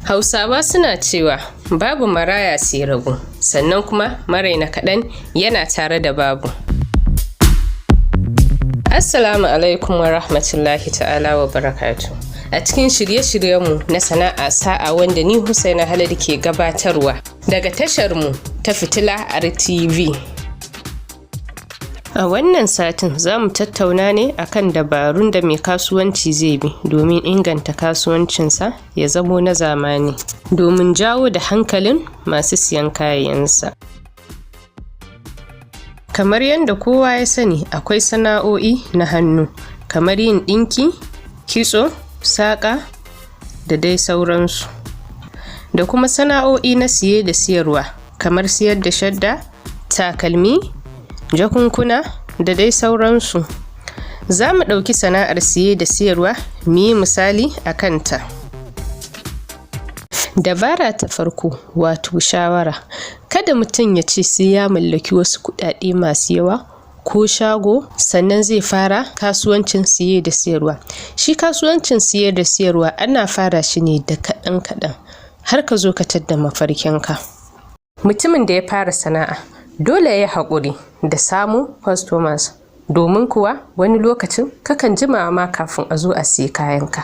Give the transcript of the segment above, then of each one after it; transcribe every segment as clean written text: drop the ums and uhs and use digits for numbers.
Hausawa suna cewa babu maraya sai rago, sannan kuma maraina kaɗan yana tare da babu. Assalamu alaikum wa rahmatullahi ta'ala wa barakatu. A cikin shirye-shiryenmu na Sana'a Sa'a, wanda ni Husaina Haladu ke gabatarwa daga tasharmu ta Fitila RTV. A wannan satin za mu tattauna ne akan dabarun da mai kasuwanci zai bi domin inganta kasuwancinsa ya zamo na zamani, domin jawo da hankalin masu siyan kayansa. Kamar yadda kowa ya sani, akwai sana'o'i na hannu kamar yin ɗinki, kitso, saƙa da dai sauransu. Da kuma sana'o'i na siye da siyarwa kamar siyar da shadda, takalmi, jakunkuna da dai sauransu. Za mu ɗauki sana'ar siye da siyarwa mu yi misali a kanta. Dabara ta farko, wato shawara: kada mutum ya ce sai ya mallaki wasu kuɗaɗe masu yawa ko shago sannan zai fara kasuwancin siye da siyarwa. Shi kasuwancin siye da siyarwa ana fara shi ne da kaɗan kaɗan har ka zo ka tadda mafarkinka. Mutumin da ya fara sana'a dole ya yi haƙuri da samun customers, domin kuwa wani lokacin kakan jima ma kafin a zo a siyi kayanka,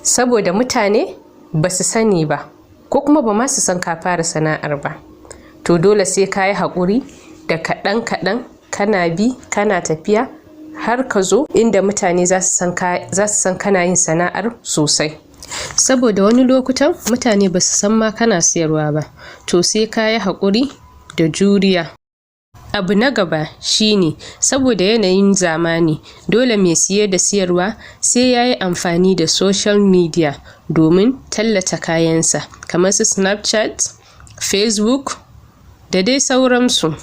saboda mutane ba su sani ba ko kuma ba ma su san ka fara sana'ar ba. To dole sai ka yi haƙuri da kaɗan kaɗan kana bi kana tafiya har ka zo inda mutane za su san kana yin sana'ar sosai. Saboda wani lokutan mutane ba su san ma kana siyarwa ba, to sai ka yi haƙuri da juriya. Abu na gaba shine, saboda yanayin zamani, dole mai siye da siyarwa sai ya yi amfani da social media domin tallata kayansa, kamar su Snapchat, Facebook da dai sauransu.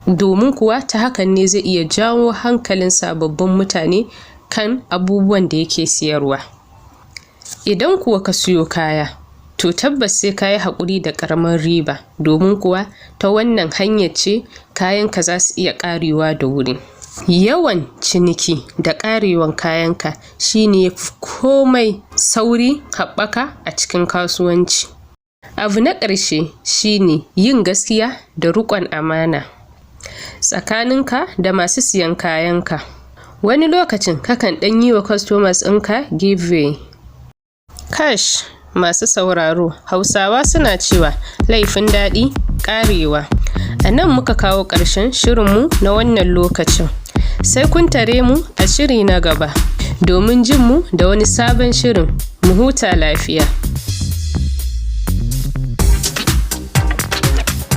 Domin kuwa ta hakan ne zai iya jawo hankalin sababbin mutane kan abubuwan da yake siyarwa. Idan kuwa ka siyo kaya, to tabbas sai ka yi haƙuri da ƙaramar riba, domin kuwa ta wannan hanyar ce kayanka za su iya ƙarewa da wuri. Yawan ciniki da ƙarewan kayanka shine ya fi komai sauri haɓaka a cikin kasuwanci. Abu na ƙarshe shine yin gaskiya da riƙon amana tsakaninka da masu siyan kayanka. Wani lokacin kakan ɗan yi wa customers ɗinka giveaway. Kash, masu sauraro, Hausawa suna cewa laifin daɗi ƙarewa. A nan muka kawo ƙarshen shirinmu na wannan lokacin. Sai kun tare mu a shiri na gaba domin jin mu da wani sabon shirin. Mu huta lafiya.